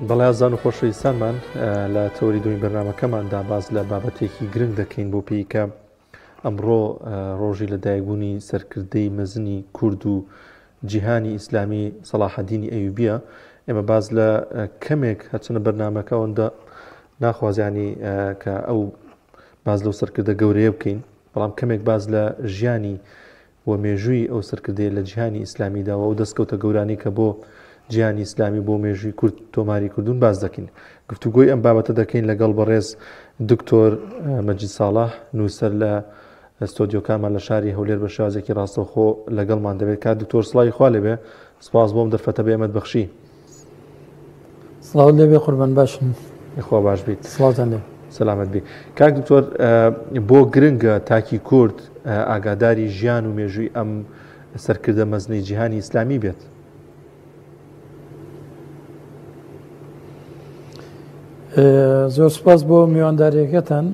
بەڵێ ئازیزان و خۆشەویستانمان لە تەوەری دووەمی بەرنامەکەماندا باس لە بابەتێکی گرنگ دەکەین بۆ پێی کە ئەمڕۆ ڕۆژی لەدایکبوونی سەرکردەی مەزنی کورد و جیهانی ئیسلامی سەڵاحەدینی ئەیوبیە ئێمە باز لە کەمێک هەرچەنە بەرنمەکە ئەوەندە ناخوازیانی کە ئەو باز لەو سەرکردە گەورەیە بکەین بەڵام کەمێک باز لە ژیانی و مێژووی ئەو سەرکردەیە لە جیهانی ئیسلامیدا و ئەو دەستکەوتە گەورانەی کە بۆ جیهانی ئیسلامی و بۆ مێژووی کورد تۆماری کردوون باس دەکەین. گفتوگۆی ئەم بابەتە دەکەین لەگەڵ بەڕێز دکتۆر مەجید ساڵح نووسەر لە ستۆدیۆکانمان لە شاری هەولێر بە شێوازێکی ڕاستەوخۆ لەگەڵمان دەبێت. کاک دکتۆر سڵاوی خوا لێبێ، سپاس بۆم دەرفەتە بە ئێمەت بەخشی. سڵاوت لێبێ قوربان باشم. خوا باش بیت. سڵاوتان لێ. سەلامەت بی. کاک دکتۆر بۆ گرنگە تاکی کورد ئاگاداری ژیان و مێژووی ئەم سەرکردە مەزنەی جیهانی ئیسلامی بێت؟ زۆر سپاس بۆ میوانداریەکەتان.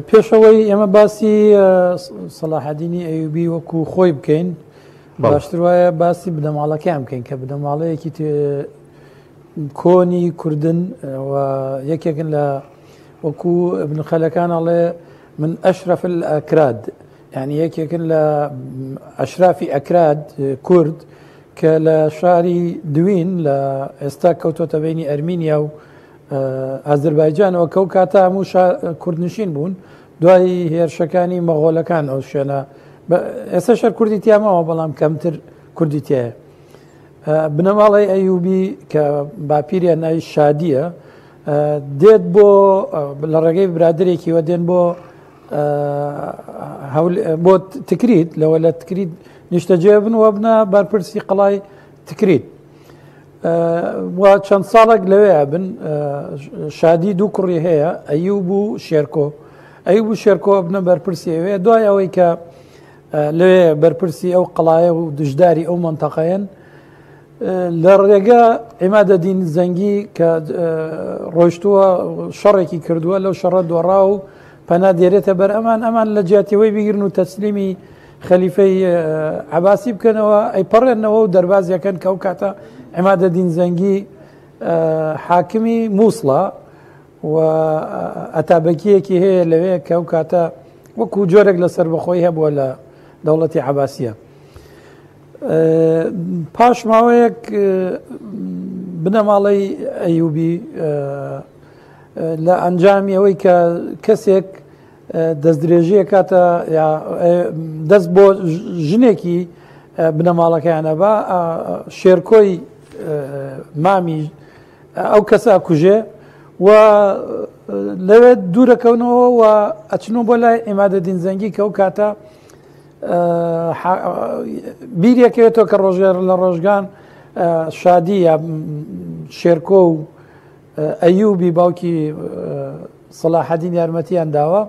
پێشەوەی ئێمە باسی سەلاحەدینی ئەیوبی وەکو خۆی بکەین باشتر وایە باسی بنەماڵەکەیان بکەین کە بنەماڵەیەکی کۆنی کوردن و یەکێکن لە وەکو ابن خەلەکان ئەڵێ من ئەشرف ئەکراد یعنی یەکێکن لە ئەشرافی ئەکراد کورد کە لە شاری دوین لە ئێستا کەوتۆتە بینی ئەرمینیا و ئازربایجانەوە کەو کاتە هەموو کوردنشین بوون دوای هێرشەکانی مەغۆلەکان ئەو شوێنە ئێستا شەر کوردی تیامەوە بەڵام کەمتر کوردی تایە بنەماڵەی ئەیوبی کە باپیریان ناوی شادیە دێت بۆ لە ڕێگەی برادێکیوە دێن بۆ بۆ تکریت لەوە لە تکریت نیشتەجێ بن وە بنە بەرپرسی قەڵای تکریت و چەند ساڵێک لەوێ بن شادی دوو کوڕی هەیە ئەیوب و شێرکۆ ئەیوب و شێرکۆ بنە بەرپرسی ئەوێ دوای ئەوەی کە لەوێ بەرپرسی ئەو قەڵایە و دژداری ئەو مەنتەقەیەن لە ڕێگە عیمادەدین زەنگی کە ڕۆشتووە شەڕێکی کردووە لەو شەڕە دۆڕا و پەنا دێرێتە بەر ئەمان ئەمان لە جیاتیەوەی بیگرن و تەسلیمی خەلیفەی عباسی بکەنەوە ئەی پەڕێنەوە و دەربازیەکەن کە ئەو کاتە عیمادەدین زەنگی حاکمی مووسڵە و ئەتابەکییەکی هەیە لەوێ کە ئەو کاتە وەکو جۆرێک لە سەربەخۆی هەبووە لە دەوڵەتی عەباسیە. پاش ماوەیەک بنەماڵەی ئەیوبی لە ئەنجامی ئەوەی کە کەسێک دەستدرێژیە کاتە دەست بۆ ژنێکی بنەماڵەکەیانە بە شێرکۆی مامی ئەو کەسە ئەکوژێ و لەوێ دوورەکەونەوە و ئەچنەوە بۆ لای عیمادەدین زەنگی کە ئەو کاتە بیرێکەوێتەوە کە ڕۆژێر لە ڕۆژگان شادی یا شێرکۆ و ئەیوبی باوکی سەلاحەدین یارمەتیان داوە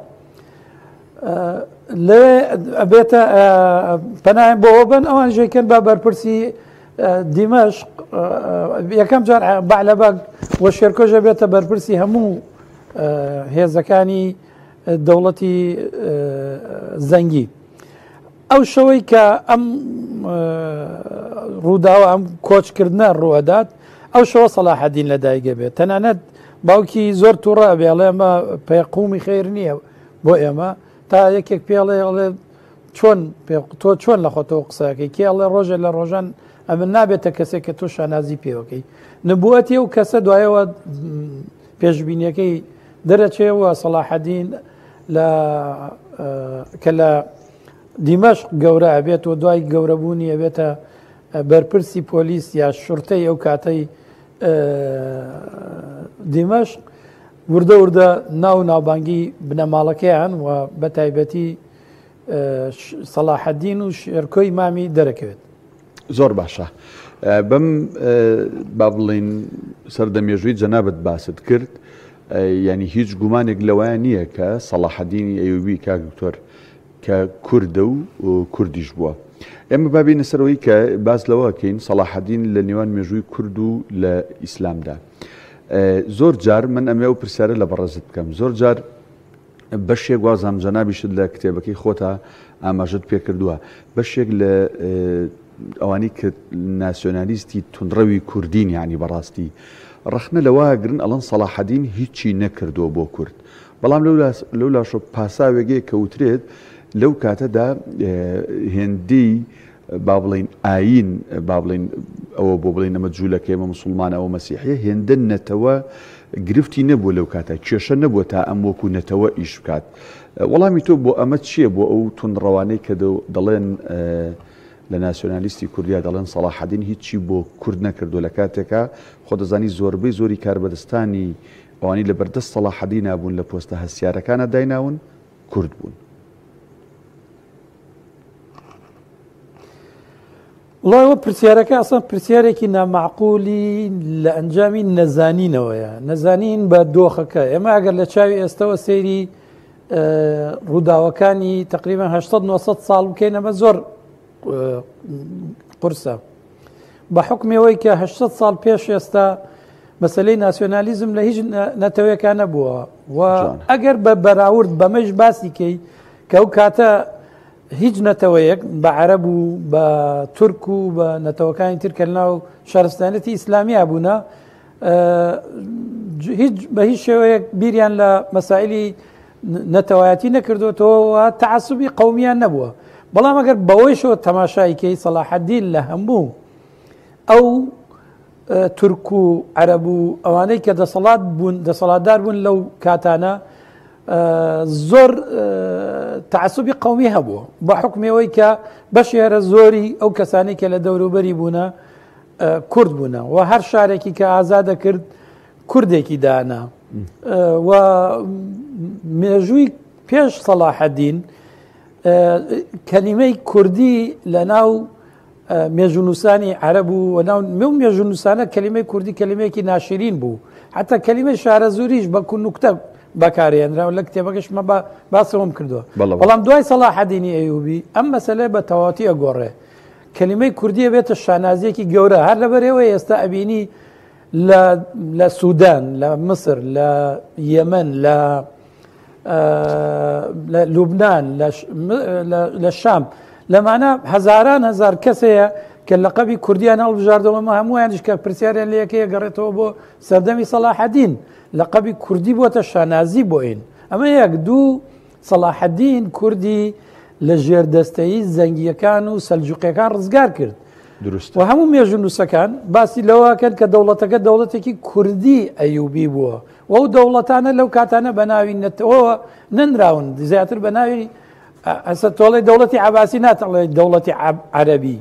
لەوێ ئەبێتە پەنایان بۆ بن ئەوان ژێکەن بە بەرپرسی دیمەشق یەکەم جار بەعلەبەگ و شێرکۆش ئەبێتە بەرپرسی هەموو هێزەکانی دەوڵەتی زەنگی. ئەو شەوەی کە ئەم ڕووداوە ئەم کۆچکردنە ڕوئەدات ئەو شەوە سەلاحەدین لە دایگە بێت تەنانەت باوکی زۆر تووڕە ئەبێ ئەڵێ ئەمە پێقومی خێر نییە بۆ ئێمە تا یەکێک پێڵێ ئەڵێ چۆن تۆ چۆن لە خۆتەوە قسەکەی کێ ئەڵێ ڕۆژێ لە ڕۆژان ئەمن نابێتە کەسێک کە تۆ شانازی پێوەکەی نبووەتی و کەسە دوایەوە پێشبینیەکەی دەرەچێ و سەڵاحەدین لە کە لە دیمەشق گەورە ئەبێت و دوای گەورەبوونی ئەبێتە بەرپرسی پۆلیس یا شورتەی ئەو کاتەی دیمەشق وردە وردە ناو ناوبانگی بنەماڵەکەیان و بە تایبەتی سەڵاحەدین و شێرکۆی مامی دەرەکەوێت. زۆر باشە بەم با بڵین سەردە مێژووی جەنابت باست کرد یعنی هیچ گومانێک لەوەیە نییە کە سەڵاحەدینی ئەیوبی کاک دکتۆر کە کوردە و کوردیش بووە. ئێمە با بینە سەرەوەی کە باس لەوە کەین سەڵاحەدین لە نێوان مێژووی کورد و لە ئیسلامدا. زۆر جار من ئەمێ ئەو پرسیارە لە بەڕێزت بکەم زۆر جار بەشێک وازانم جەنابیشت لە کتێبەکەی خۆتا ئاماژەت پێکردووە بەشێک لە ئەوانەی کە ناسیۆنالیستی توندڕەوی کوردین یعنی بەڕاستی ڕەخنە لەوە ئەگرن ئەڵێن سەڵاحەدین هیچی نەکردووە بۆ کورد بەڵام لەولاشەوە پاساوێک هەیە کە وترێت لەو کاتەدا هێندەی با بڵێین ئایین با بڵێین ئەوە بۆ بڵێین ئەمە جوولەکە ئێمە مسوڵمانە ئەوە مەسیحیە هێندە نەتەوە گرفتی نەبووە لەو کاتە کێشە نەبووە تا ئەم وەکو نەتەوە ئیش بکات وەڵامی تۆ بۆ ئەمە چییە بۆ ئەو توندڕەوانەی کە دەڵێن لە ناسیۆنالیستی کوردیا دەڵێن سەڵاحەدین هیچی بۆ کورد نەکردووە لە کاتێکا خۆ دەزانی زۆربەی زۆری کاربەدەستانی ئەوانی لە بەردەست سەڵاحەدینا بوون لە پۆستە هەستیارەکانا دایناون کورد بوون. وڵای ئەوە پرسیارەکە ئەسڵەن پرسیارێکی نامەعقولی لە ئەنجامی نەزانینەوەیە نەزانین بە دۆخەکە ئێمە ئەگەر لە چاوی ئێستەوە سەیری ڕووداوەکانی تقریبا 800 900 ساڵ بکەین ئەمە زۆر قورسە بە حکمەوەی کە 800 ساڵ پێش ئێستا مەسلەی ناسیۆنالیزم لە هیچ نەتەوەیەکە نەبووە و ئەگەر بە بەراورد بەمەش باسی کەی کە ئەو کاتە هیچ نەتەوەیەک بە عەرەب و بە تورک و بە نەتەوەکانی تر کە لەناو شارستانیەتی ئیسلامیا بوونە هیچ بە هیچ شێوەیەک بیریان لە مەسائلی نەتەوایەتی نەکردوێتەوە تەعسوبی قومیان نەبووە بەڵام ئەگەر بەوەیشەوە تەماشایکەی سەلاحەدین لە هەموو ئەو تورک و عەرەب و ئەوانەی کە دەسەڵات بوون دەسەڵاتدار بوون لەو کاتانە زۆر تعسوبی قومی هەبووە بە حکمەوەی کە بەشی هەرە زۆری ئەو کەسانی کە لە دەوروبەری بوونە کورد بوونە و هەر شارێکی کە ئازادە کرد کوردێکی دانا و مێژووی پێش سەڵاحەدین کەلیمەی کوردی لە ناو مێژوونووسانی عەرەب و ناو مێو مێژوونووسانە کەلیمەی کوردی کەلیمەیەکی ناشرین بوو حتا کەلیمەی شارەزووریش بە نوکتە بەکارهێنرا و لە کتێبەکەشمە بە باسەوەم کردووە بەڵام دوای سەڵاحەدینی ئەیوبی ئەم مەسەلەیە بە تەواوەتی ئەگۆڕێ کەلیمەی کوردیە بێتە شانازیەکی گەورە هەر لەبەرەوە ئێستا ئەبینی لە لە سوودان لە مسر لە یەمەن لە لە لوبناان لە شام لەمانە هەزاران هەزار کەس هەیە کە لەقەبی کوردیان هەڵبژاردەوە مە هەموویانیش کە پرسیاریان لەکەیە گەڕێتەوە بۆ سەردەمی سەلاحەدین لەقەبی کوردی بۆتە شانازی بۆین ئەمە یەک دوو سەلاحەدین کوردی لە ژێردەستەیی زەنگیەکان و سەلجوقیەکان ڕزگار کرد دروست و هەموو مێژوونووسەکان باسی لەوەکەن کە دەوڵەتەکە دەوڵەتێکی کوردی ئەیوبی بووە و ئەو دەوڵەتانە لەو کاتانە بە ناوی نەتەوەوە نەنراون زیاتر بە ناوی ئەسە تۆڵی دەوڵەتی عباسی ناتەڵێ دەوڵەتی عەربی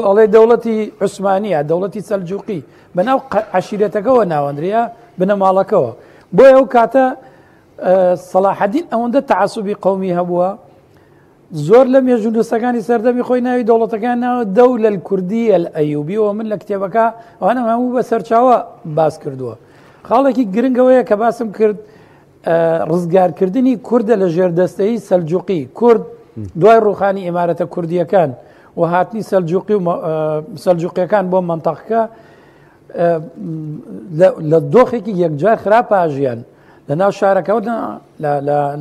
ئەڵێ دەوڵەتی عوسمانیە دەوڵەتی سەلجوقی بەناو عشیرەتەکەەوە ناوەندریا بنەماڵەکەەوە بۆیە ئەو کاتە سەلاحەدین ئەوەندە تەعسوبی قومی هەبووە زۆر لە مێژوونووسەکانی سەردەمی خۆی ناوی دەوڵەتەکان ناوە دەولە الکردیە الایوبی و من لە کتێبەکە ئەوانم هەموو بە سەرچاوە باس کردووە خاڵێکی گرنگەوەیە کە باسم کرد ڕزگارکردنی کوردە لە ژێردەستەی سەلجوقی کورد دوای ڕوخانی ئیمارەتە کوردیەکان و هاتنی سەلجوقی و سەلجوقیەکان بۆ مەنتەقەکە لە دۆخێکی یەکجار خراپ ئاژیان لە ناو شارەکەەوە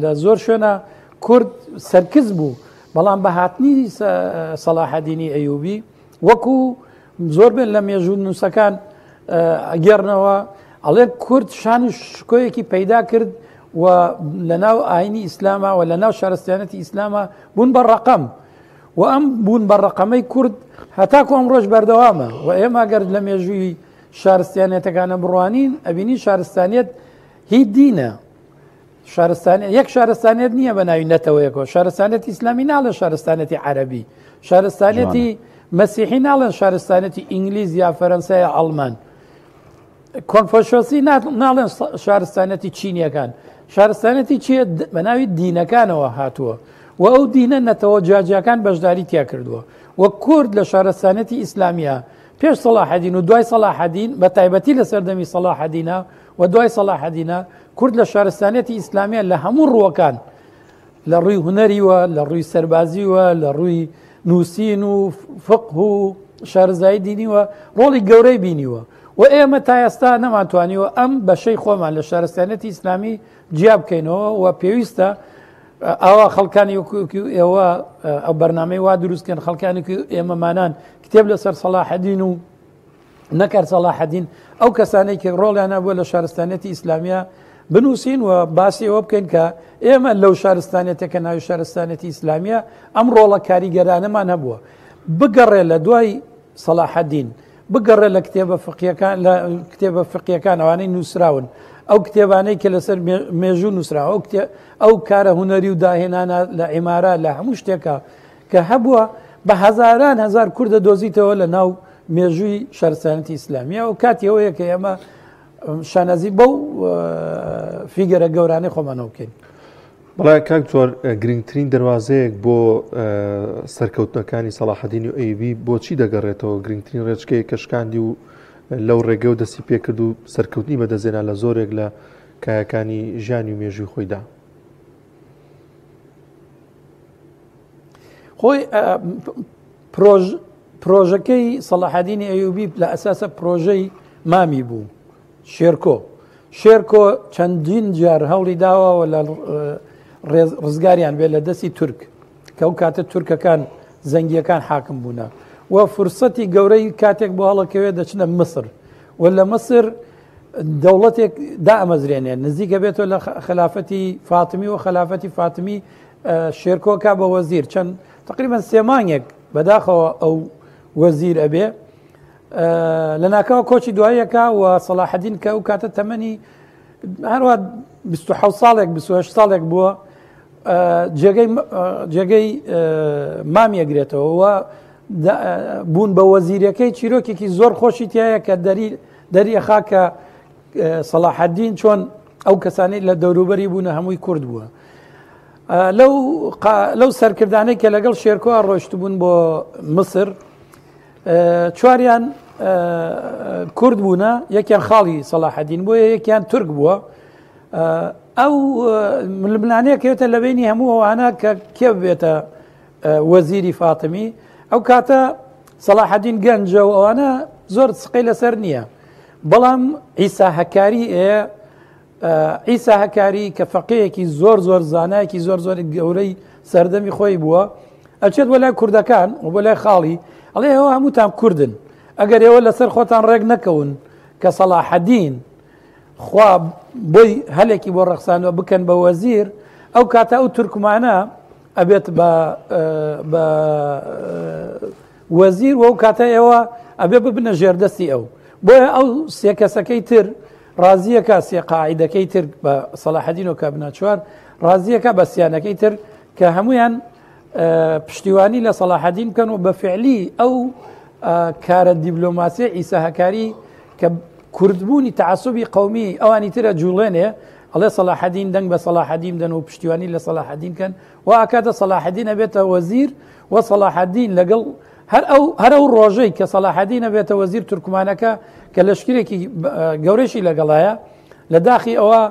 لە زۆر شوێنە کورد سەرکز بوو بەڵام بە هاتنی سەڵاحەدینی ئەیوبی وەکو زۆر بێن لە مێژوو نووسەکان ئەگەڕنەوە ئەڵێ کورد شان و شکۆیەکی پەیدا کرد و لە ناو ئاینی ئیسلاما و لە ناو شارستانەتی ئیسلاما بوون بە ڕقم و ئەم بوون بە ڕقەمەی کورد هەتاکو ئەم ڕۆژ بەردەوامە و ئێمە گەر لە مێژووی شارستانیەتەکانە بڕوانین ئەبینی شارستانیەت هی دینە شارستانیەت یەک شارستانیەت نییە بە ناوی نەتەوەیەکەوە شارستانیەتی ئیسلامی ناڵێن شارستانیەتی عەرەبی شارستانیەتی مەسیحی ناڵێن شارستانیەتی ئینگلیز یا فەرەنسا یا ئەڵمان کۆنفۆشۆسی ناڵێن شارستانیەتی چینیەکان شارستانیەتی چیە بە ناوی دینەکانەوە هاتووە و ئەو دینە نەتەوە جیاجیاکان بەشداری تیا کردووە و کورد لە شارستانیەتی ئیسلامیە پێش سەڵاحەدین و دوای سەڵاحەدین بە تایبەتی لە سەردەمی سەڵاحەدینە و دوای سەڵاحەدینە کورد لە شارستانیەتی ئیسلامیە لە هەموو ڕووەکان لە ڕووی هونەریوە لە ڕووی سەربازیوە لە ڕووی نووسین و فقه و شارەزایی دینیوە ڕۆڵی گەورەی بینیوە و ئێمە تا ئێستا نەمانتوانیوە ئەم بەشەی خۆمان لە شارستانیەتی ئیسلامی جیا بکەینەوە و پێویستە ئاوا خەڵکانی ئێوە ئەو بەرنمەی وا دروستکەن خەڵکانی ئێمەمانان کتێب لەسەر سەڵاحەدین و نەکەر سەڵاحەدین ئەو کەسانەی کە ڕۆڵیان هەبووە لە شارستانیەتی ئیسلامیە بنووسین و باسی ئەوە بکەین کە ئێمە لەو شارستانیەتە کە ناوی شارستانیەتی ئیسلامیە ئەم ڕۆڵە کاریگەرانەمان هەبووە. بگەڕێ لە دوای سەڵاحەدین، بگەڕێ لە کتێبە فقیەکان، لە کتێبە فقیەکان ئەوانەی نووسراون، ئەو کتێبانەی کە لەسەر مێژوو نووسراوە، ئەو کتێ ئەو کارە هونەری و داهێنانە لە عیمارە لە هەموو شتێکە کە هەبووە بە هەزاران هەزار کوردە دۆزیتەوە لە ناو مێژووی شارستانیەتی ئیسلامیە و کاتی ئەوەیە کە ئێمە شانازی بەو فیگەرە گەورانەی خۆمانەوە بکەین. بەڵێ کاک جوار، گرنگترین دەروازەیەک بۆ سەرکەوتنەکانی سەڵاحەدینی و ئەیوبی بۆچی دەگەڕێتەوە؟ گرنگترین ڕێچکەیە کە شکاندی و لەو ڕێگە و دەستی پێکرد و سەرکەوتنی بەدەستهێنا لە زۆرێک لە کایەکانی ژیانی و مێژووی خۆیدا. خۆی پرۆژ پرۆژەکەی سەڵاحەدینی ئەیوبی لە ئەساسە پرۆژەی مامی بوو شێرکۆ شێرکۆ چەندین جار هەوڵی داوە و لە ڕزگاریان بێت لە دەستی تورک کە ئەو کاتە تورکەکان زەنگیەکان حاکم بوونە و فرسەتی گەورەی کاتێک بۆ هەڵەکەوێت دەچنە مسر و لە مسر دەوڵەتێک دامەزرێنێ نزیکە بێتەوە لە خلافەتی فاتمی و خلافەتی فاتمی شێرکۆکە بە وەزیر چەند تقریبا سێمانێک بەداخەوە ئەو وەزیر ئەبێ لە ناکاوە کۆچی دواییەکە و سەڵاحەدین کە ئەو کاتە تەمەنی هەروە 26 ساڵێک 28 ساڵێک بووە جێگەی جێگەی مامیەگرێتەوە و بوون بە وەزیرەکەی چیرۆکێکی زۆر خۆشی تایە کە دەری دەریەخا کە سەڵاحەدین چۆن ئەو کەسانی لە دەوروبەری بوونە هەمووی کورد بووە. لەو لەو سەرکردانەی کە لەگەڵ شێرکۆ ڕۆشتبوون بۆ مسر چواریان کورد بوونە یەکیان خاڵی سەڵاحەدین بۆیە یەکیان تورک بووە ئەو ململانەیەکەوێتە لە بینی هەموو ئەوانە کە کێ بێتە وەزیری فاتمی ئەو کاتە سەڵاحەدین گەنجە و ئەوانە زۆر سقەی لەسەر نییە بەڵام ئیسا هەکاری ئێ عیسا هەکاری کە فەقێیەکی زۆر زۆر زانایەکی زۆر زۆر گەورەی سەردەمی خۆی بووە ئەچێت بۆ لای کوردەکان و بۆ لای خاڵی ئەڵێ ئێوە هەمووتان کوردن ئەگەر ئێوە لەسەر خۆتان ڕێک نەکەون کە سەڵاحەدین خوا بۆی هەلێکی بۆ ڕەخسانەوە بکەن بە وەزیر ئەو کاتە ئەو تورکمانە ئەبێت بە بە وەزیر و ئەو کاتە ئێوە ئەبێ ببنە ژێردەستی ئەو بۆیە ئەو سێ کەسەکەی تر ڕازیەکە سێ قاعیدەکەی تر بە سەڵاحەدین و کابناچوار ڕازیەکە بە سیانەکەی تر کە هەمویان پشتیوانی لە سەڵاحەدین بکەن و بە فعلی ئەو کارە دیبلۆماسی ئیسا هەکاری کە کوردبوونی تعسوبی قومی ئەوانی ترە جوڵێنێ ئەڵێ سەڵاحەدین دەنگ بە سەڵاحەدین دەن و پشتیوانی لە سەڵاحەدین کەن و ئاکاتە سەڵاحەدین ئەبێتە وەزیر و سەڵاحەدین لەگەڵ هەر ئەو هەر ئەو ڕۆژەی کە سەڵاحەدین ئەبێتە وەزیر تورکمانەکە کە لەشکرێکی گەورەشی لەگەڵایە لە داخی ئەوە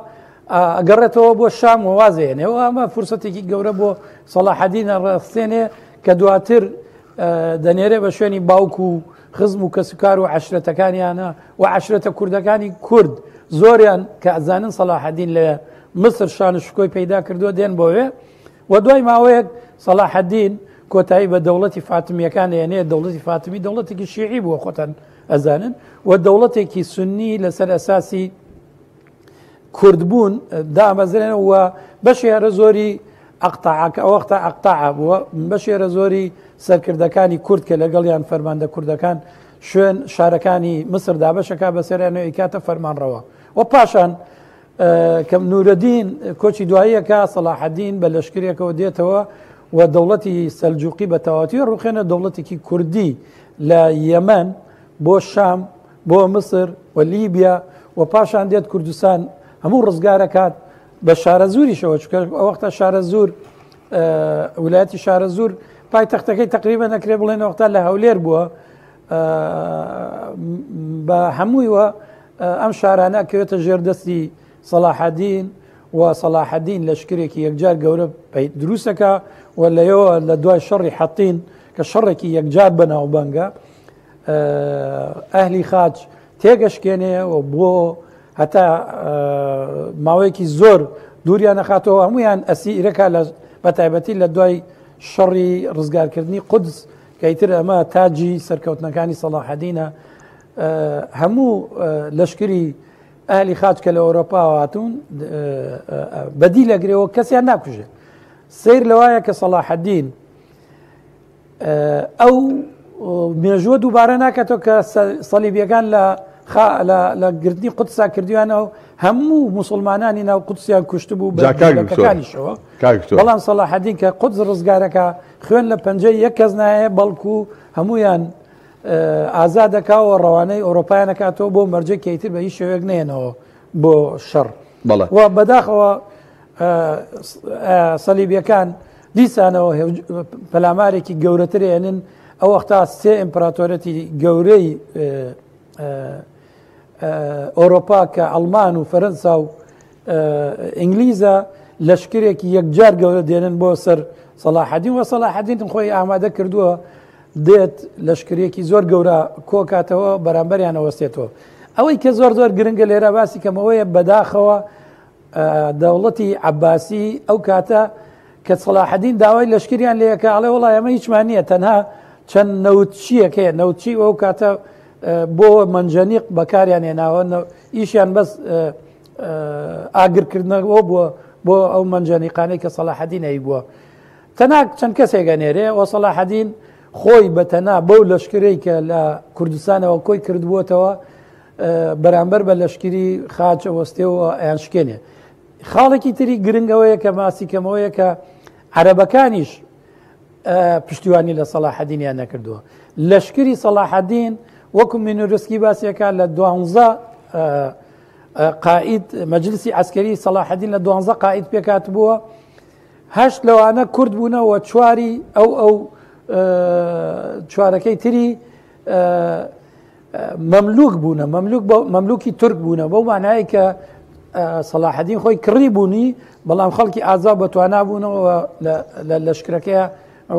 ئەگەڕێتەوە بۆ شام و وازێنێ و ئەمە فرسەتێکی گەورە بۆ سەڵاحەدینە ڕەخسێنێ کە دواتر دەنێرێ بە شوێنی باوک و خزم و کەسوکار و عشرەتەکانیانە و عشرەتە کوردەکانی کورد زۆریان کە ئەزانن سەڵاحەدین لە مسر شان و شکۆی پەیدا کردووە دێن بۆوێ و دوای ماوەیەک سەڵاحەدین کۆتایی بە دەوڵەتی فاتمیەکان ئێنێ دەوڵەتی فاتمی دەوڵەتێکی شیعی بووە خۆتان ئەزانن و دەوڵەتێکی سنی لەسەر ئەساسی کوردبوون دامەزرێن و بەشی هەرە زۆری ئەقتاعەکە ئەو وەختە ئەقتاع بووە بەشی هەرە زۆری سەرکردەکانی کورد کە لەگەڵیان فەرماندە کوردەکان شوێن شارەکانی مسر دابەشەکە بەسەریان و ئیکاتە فەرمانڕەوە و پاشان کە نورەدین کۆچی دواییەکە سەڵاحەدین بە لەشکرێکەوە دێتەوە و دەوڵەتی سەلجوقی بە تەواوەتی ڕوخێنە دەوڵەتێکی کوردی لە یەمەن بۆ شام بۆ مسر و لیبیا و پاشان دێت کوردستان هەموو ڕزگارەکات بە شارەزووریشەوە چونکە ئەو وەختە شارەزوور ولایەتی شارەزوور پایتەختەکەی تقریبا نەکرێ بڵێن وەختا لە هەولێر بووە بە هەموویوە ئەم شارانە کەوێتە ژێر دەستی سەڵاحەدین و سەڵاحەدین لەشکرێکی یەکجار گەورە دروستەکە و لەیەوە لە دوای شەڕی حەتین کە شەڕێکی یەکجار بەناوبانگە ئەهلی خاچ تێگەشکێنێ و بۆ هەتا ماوەیەکی زۆر دووریان نەخاتەوە هەمویان ئەسیرەکە لە بەتایبەتی لە دوای شەڕی ڕزگارکردنی قودس کە ئیتر ئەمە تاجی سەرکەوتنەکانی سەڵاحەدینە. هەموو لەشکری ئەهلی خاچ کە لە ئەوروپاوە هاتوون بەدی لەگرەوە کەسیان ناکوژێت سیر لەوایە کە سەڵاحەدین ئەو مێژووە دووبارە ناکاتەوە کە سەلیبیەکان لە لە گرتنی قودسا کردویانەوە هەموو مسلمانانی ناو قودسیان کوشتبوو بەکانیشەوە بەڵام سەڵاحەدین کە قودس ڕزگارەکە خوێن لە پەنجەی یەک کەس نایە بەڵکو هەمویان ئازادەکە و ڕەوانەی ئەوروپایانەکاتەوە بۆ مەرجێک کەیتر بە هیچ شێوەیەک نێنەوە بۆ شەڕ و بەداخەوە سەلیبیەکان دیسانەوە پەلامارێکی گەورەتر ئێنن ئەو وەختا سێ ئیمپراتۆرەتی گەورەی ئەوروپا کە ئەڵمان و فەرەنسا و ئینگلیزە لەشکرێکی یەکجار گەورە دێنن بۆ سەر سەلاحەدین و سەلاحەدین خۆی ئامادە کردووە دێت لەشکرێکی زۆر گەورە کۆکاتەوە بەرامبەریانەوەستێتەوە ئەوەی کە زۆر زۆر گرنگە لێرە باسی کەمەوەیە بەداخەوە دەوڵەتی عەباسی ئەو کاتە کە سەڵاحەدین داوای لەشکریان لێکە ئەڵێ وڵا ئێمە هیچمان نییە تەنها چەند نەوتچیەک هەیە نەوتچی ئەو کاتە بۆ مەنجەنیق بەکاریان هێناوە ئیشیان بەس ئاگرکردنەوە بووە بۆ ئەو مەنجەنیقانەی کە سەڵاحەدین هەی بووە تەنها چەند کەسێک ئەنێرێ و سەڵاحەدین خۆی بە تەنها بەو لەشکرەی کە لە کوردستانەوە کۆی کردبووەتەوە بەرامبەر بە لەشکری خاچ ئەوەستێ و ئەیان شکێنێ خاڵێکی تری گرنگەوەیە کە ماسی کەمەوەیە کە عەرەبەکانیش پشتیوانی لە سەڵاحەدینیان نەکردووە لەشکری سەڵاحەدین وەکو مینورسکی باسیەکە لە دوانزە قائید مەجلسی عسکەری سەڵاحەدین لە دوانزە قائید پێکات بووە هەشت لەوانە کورد بوونەوە چواری ئەو ئەو چوارەکەی تری مەملوک بوونە مەملوک مەملوکی تورک بوونە بەو مانایە کە سەلاحەدین خۆی کڕی بوونی بەڵام خەڵکی ئازا بە توانا بوونەوە لە لەشکرەکەی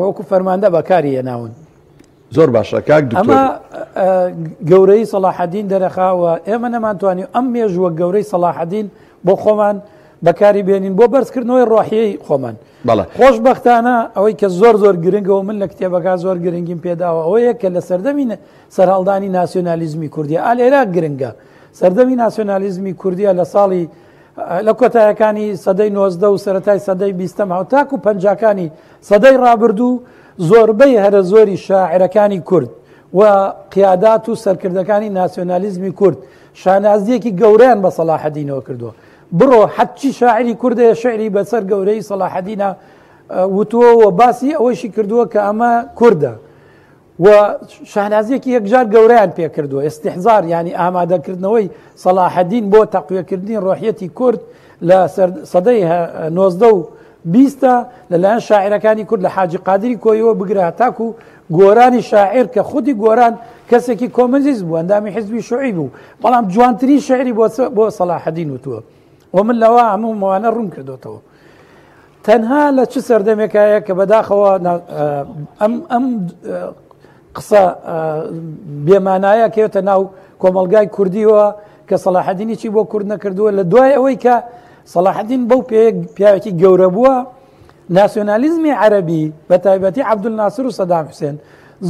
وەکو فەرماندە بەکاری هێناون. زۆر باشە کاک دکتۆر. ئەمە گەورەی سەلاحەدین دەرەخاوە ئێمە نەمانتوانی ئەم مێژووە گەورەی سەلاحەدین بۆ خۆمان بەکاری بێنین بۆ بەرزکردنەوەی ڕۆحیەی خۆمان. بەڵێ. خۆشبەختانە ئەوەی کە زۆر زۆر گرنگەوە من لە کتێبەکە زۆر گرنگیم پێداوە ئەوەیە کە لە سەردەمی سەرهەڵدانی ناسیۆنالیزمی کوردیە ئا لێرە گرنگە سەردەمی ناسیۆنالیزمی کوردیە لە ساڵی لە کۆتایەکانی سەدەی نۆزدە و سەرەتای سەدەی بیستەم هەتاکو پەنجاکانی سەدەی ڕابردوو زۆربەی هەرە زۆری شاعرەکانی کورد و قیادات و سەرکردەکانی ناسیۆنالیزمی کورد شانازیەکی گەورەیان بە سەلاحەدینەوە کردووە بڕۆ هەرچی شاعری کوردەیە شعری بەسەر گەورەی سەلاحەدینە وتووە و باسی ئەوەیشی کردووە کە ئەمە کوردە و شانازیەکی یەکجار گەورەیان پێکردووە ئستحزار ینی ئامادەکردنەوەی سەلاحەدین بۆ تەقویەکردنی ڕۆحیەتی کورد لە سەدەی نۆزدە و بیستە لەلایەن شاعرەکانی کورد لە حاجی قادری کۆیەوە بگرە تاکو گۆرانی شاعر کە خودی گۆران کەسێکی کۆمەنیست بوو ئەندامی حزبی شوعی بوو بەڵام جوانترین شعری بۆ سەلاحەدین وتووە و من لەوە هەموو مەوانە ڕوون کردوتەوە تەنها لە چ سەردەمێکایە کە بەداخەوە ئەم ئەم قسە بێمانایە کەوێتە ناو کۆمەلگای کوردیەوە کە سەلاحەدینی چی بۆ کورد نەکردووە لە دوای ئەوەی کە سەلاحەدین بەو پێ پیاوێکی گەورە بووە ناسیۆنالیزمی عەربی بە تایبەتی عەبدولناسر و سەدام حوسێن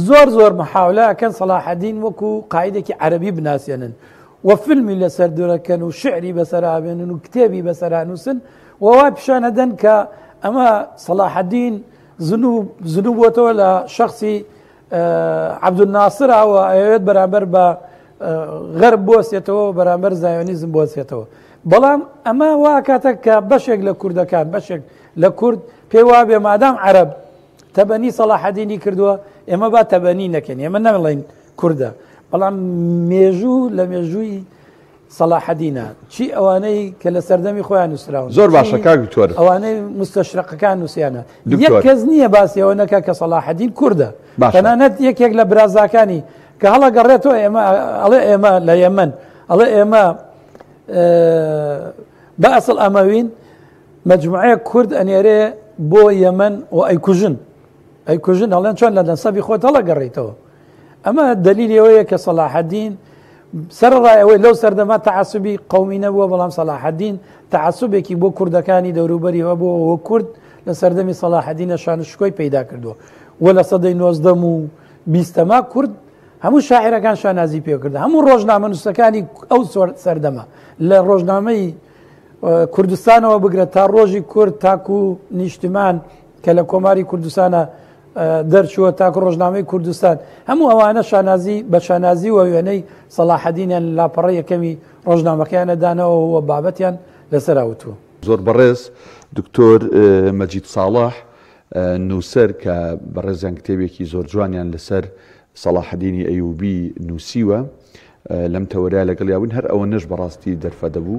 زۆر زۆر محاولە ئەکەن سەلاحەدین وەکو قائیدێکی عەربی بناسیێنن و فیلمی لەسەر درەکەن و شعری بەسەرابێنن و کتێبی بەسەرانووسن و وا پیشانەدەن کە ئەمە سەلاحەدین زنوو زنوو بۆتەوە لە شخصی عەبدولناسرەوە ئەیەوێت بەرامبەر بە غەرب بۆسێتەوە بەرامبەر زایۆنیزم بۆسێتەوە بەڵام ئەمە وا کاتە کە بەشێک لە کوردەکان بەشێک لە کورد پێ وابێ مادام عەرەب تەبەنی سەڵاحەدینی کردووە ئێمە با تەبەنی نەکەین ئێمە نەڵێین کوردە بەڵام مێژوو لە مێژووی سەڵاحەدینە چی ئەوانەی کە لە سەردەمی خۆیان نووسراون زۆر باشە کاک دکتۆر ئەوانەی مستەشرقەکان نووسیانە یەک کەس نییە باسی ئەوە نەکا کە سەڵاحەدین کوردە تەنانەت یەکێک لە برازاکانی کە هەڵەگەڕێتەوە ئێمە ئەڵێ ئێمە لە یەمەن ئەڵێ ئێمە بە ئەسڵ ئەمەوین مجموعەیەک کورد ئەنێرێ بۆ یەمەن و ئەیکوژن ئەیکوژن ئەڵێن چۆن لە نەسەبی خۆت هەڵەگەڕیتەوە ئەمە دلیلی ئەوەیە کە سەلاحەدین سەرەڕای ئەوەی لەو سەردەمە تەعەسوبی قەومی نەبووە بەڵام سەلاحەدین تەعەسوبێکی بۆ کوردەکانی دەوروبەری هەبووە و کورد لە سەردەمی سەلاحەدینە شان و شکۆی پەیدا کردووە و لە سەدەی نۆزدەم و بیستەما کورد هەموو شاعیرەکان شانازی پێکرد، هەموو ڕۆژنامەنووسەکانی ئەو سەردەمە لە ڕۆژنامەی کوردستانەوە بگرە تا ڕۆژی کورد تاکو نیشتمان کە لە کۆماری کوردستانە دەرچووە تاکو ڕۆژنامەی کوردستان هەموو ئەوانە شانازی بە شانازی و وێنەی سەڵاحەدینیان لاپەڕە یەکەمی ڕۆژنامەکەیانە دانەوە و بابەتیان لەسەر وتووە. زۆر بەڕێز دکتۆر مەجید ساڵح نووسەر کە بەڕێزیان کتێبێکی زۆر جوانیان لەسەر سەڵاحەدینی ئەیوبی نووسیوە لەم تەوەرەیا لەگەڵیا بووین هەر ئەوەنەش بەڕاستی دەرفە دەبوو.